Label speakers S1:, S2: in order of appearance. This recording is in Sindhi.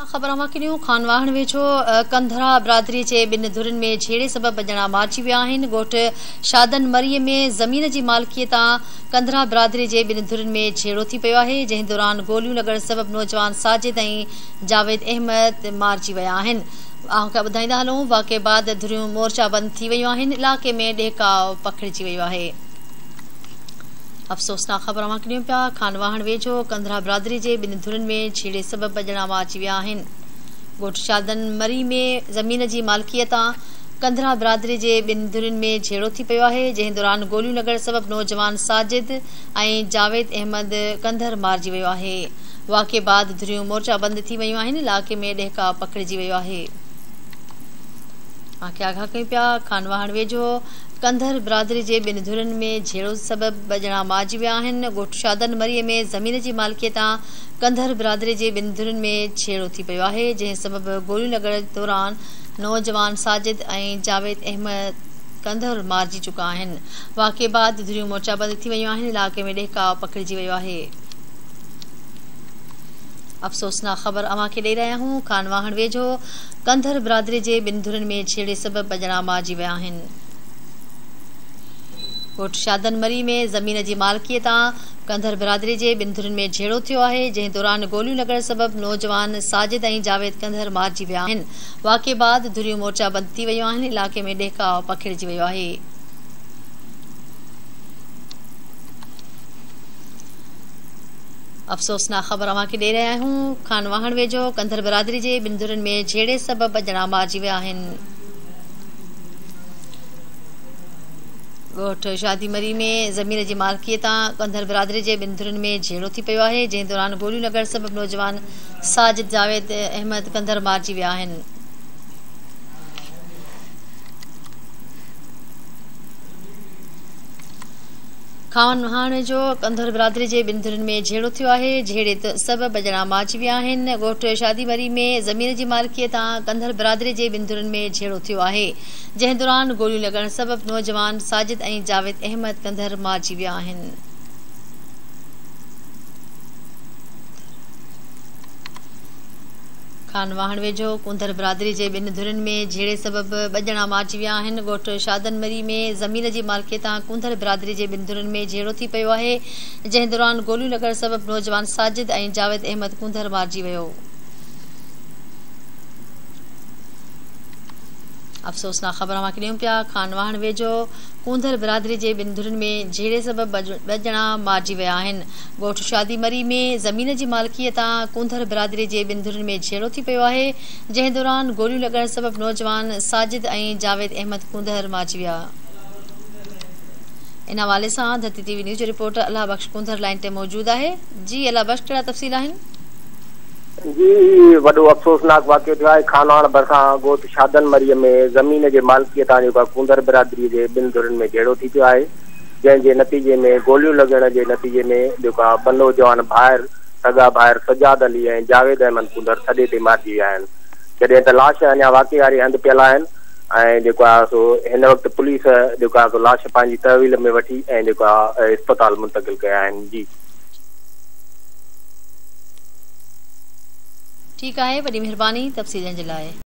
S1: خبر اوهان کي ڏيون خانواهڻ ويجهو ڪنڌرا برادري جي ٻن ڌرين ۾ جهيڙي سبب ٻه ڄڻا مارجي ويا آهن. ڳوٺ شادن مري ۾ زمين جي مالڪي تان ڪنڌرا برادري جي ٻن ڌرين ۾ جهيڙو ٿي پيو آهي، جنهن دوران گوليون لڳڻ سبب نوجوان ساجد ۽ جاويد احمد مارجي ويا آهن. اوهان کي ٻڌائيندا هلون واقعي بعد ڌريون مورچا بند ٿي ويون آهن، علائقي ۾ ڏهڪاء پکڙجي ويو آهي. افسوسناڪ خبر اوهان کي ڏيون پيا، خانواهڻ ويجهو ڪنڌرا برادري جي ٻن ڌرين ۾ جهيڙي سبب ٻه ڄڻا مارجي ويا آهن. ڳوٺ شادن مري ۾ زمين جي مالڪيء تان ڪنڌرا برادري جي ٻن ڌرين ۾ جهيڙو ٿي پيو آهي، جنهن دوران گوليون لڳڻ سبب نوجوان ساجد ۽ جاويد احمد ڪنڌر مارجي ويو آهي. واقعي بعد ڌريون مورچا بند ٿي ويون آهن، علائقي ۾ ڏهڪاء پکڙجي ويو آهي. اوهان کي آگاهه ڪيون پيا، خانواهڻ ويجهو ڪنڌر برادري جي ٻن ڌرين ۾ جهيڙو سبب ٻه ڄڻا مارجي ويا آهن، ڳوٺ شادن مري ۾ زمين جي مالڪي تان ڪنڌر برادري جي ٻن ڌرين ۾ جهيڙو ٿي پيو آهي، جنهن سبب گوليون لڳڻ دوران نوجوان ساجد ۽ جاويد احمد ڪنڌر مارجي چڪا آهن، واقعي بعد ڌريون مورچا بند ٿي ويون آهن، علائقي ۾ ڏهڪاء پکڙجي ويو آهي. افسوسناڪ خبر اوهان کي ڏئي رهيا آهيون، خانواهڻ ويجهو ڪنڌر برادري جي ٻن ڌرين ۾ جهيڙي سبب ٻه ڄڻا مارجي ويا آهن. ڳوٺ شادن مري ۾ زمين جي مالڪي تان ڪنڌر برادري جي ٻن ڌرين ۾ جهيڙو ٿيو آهي، جنهن دوران گوليون لڳڻ سبب نوجوان ساجد ۽ جاويد ڪنڌر مارجي ويا آهن. واقعي بعد ڌريون مورچا بند ٿي ويون آهن، علائقي ۾ ڏهڪاء پکڙجي ويو آهي. افسوسناڪ خبر اوهان کي ڏئي رهيا آهيون، خانواهڻ ويجهو ڪنڌر برادري جي ٻن ڌرين ۾ جهيڙي سبب ٻه ڄڻا مارجي ويا آهن. ڳوٺ شادي مري ۾ زمين جي مالڪي تان ڪنڌر برادري جي ٻن ڌرين ۾ جهيڙو ٿي پيو آهي، جنهن دوران گوليون لڳڻ سبب نوجوان ساجد جاويد احمد ڪنڌر مارجي ويا آهن. خانواهڻ ويجهو ڪنڌر برادري جي ٻن ڌرين ۾ جهيڙو ٿيو آهي، جهيڙي سبب ٻه ڄڻا مارجي ويا آهن، ڳوٺ شادي مري ۾ زمين جي مالڪي تان ڪنڌر برادري جي ٻن ڌرين ۾ جهيڙو ٿيو آهي، جنهن دوران گوليون لڳڻ سبب نوجوان ساجد ۽ جاويد احمد ڪنڌر مارجي ويا آهن. خانواهڻ ويجهو ڪونڌر برادري جي ٻن ڌرين ۾ جهيڙي سبب ٻه ڄڻا مارجي ويا آهن، ڳوٺ شادن مري ۾ زمين جي مالڪي تان ڪونڌر برادري جي ٻن ڌرين ۾ جهيڙو ٿي پيو آهي، جنهن دوران گوليون لڳڻ سبب نوجوان ساجد ۽ جاويد احمد ڪونڌر مارجي ويو. افسوسناڪ خبر اوهان کي ڏيون پيا، خانواهڻ ويجهو ڪونڌر برادري جي ٻن ڌرين ۾ جهيڙي سبب ٻه ڄڻا مارجي ويا آهن، ڳوٺ شادي مري ۾ زمين جي مالڪيء تان ڪونڌر برادري جي ٻن ڌرين ۾ جهيڙو ٿي پيو آهي، جنهن دوران گوليون لڳڻ سبب نوجوان ساجد ۽ جاويد احمد ڪونڌر مارجي ويا. ان حوالي سان ڌرتي ٽي وي نيوز جو رپورٽر الله بخش ڪونڌر لائين تي موجود آهي. جي الله بخش ڪهڙا تفصيل آهن؟
S2: جي وڏو افسوسناڪ واقعو ٿيو آهي، خانواهڻ ڀرسان ڳوٺ شادن مري ۾ زمين جي مالڪيء تان جيڪو آهي ڪونڌر برادري جي ٻن ڌرين ۾ جهيڙو ٿي پيو آهي. جنهن جي نتيجي ۾ گوليون لڳڻ جي نتيجي ۾ جيڪو آ ٻه نوجوان ڀائر سڳا ڀائر سجاد علي ۽ جاويد احمد ڪونڌر ٿڏي تي مارجي ويا آهن جڏهن ته لاش اڃا واقعي واري هنڌ پيل آهن ۽ جيڪو آ سو هن وقت پوليس جيڪو آ سو لاش پنهنجي تحويل ۾ وٺي ۽ جيڪو آ اسپتال منتقل ڪيا آهن جي.
S1: ٺيڪ آهي وڏي مهرباني تفصيل ڏيڻ جي لاء.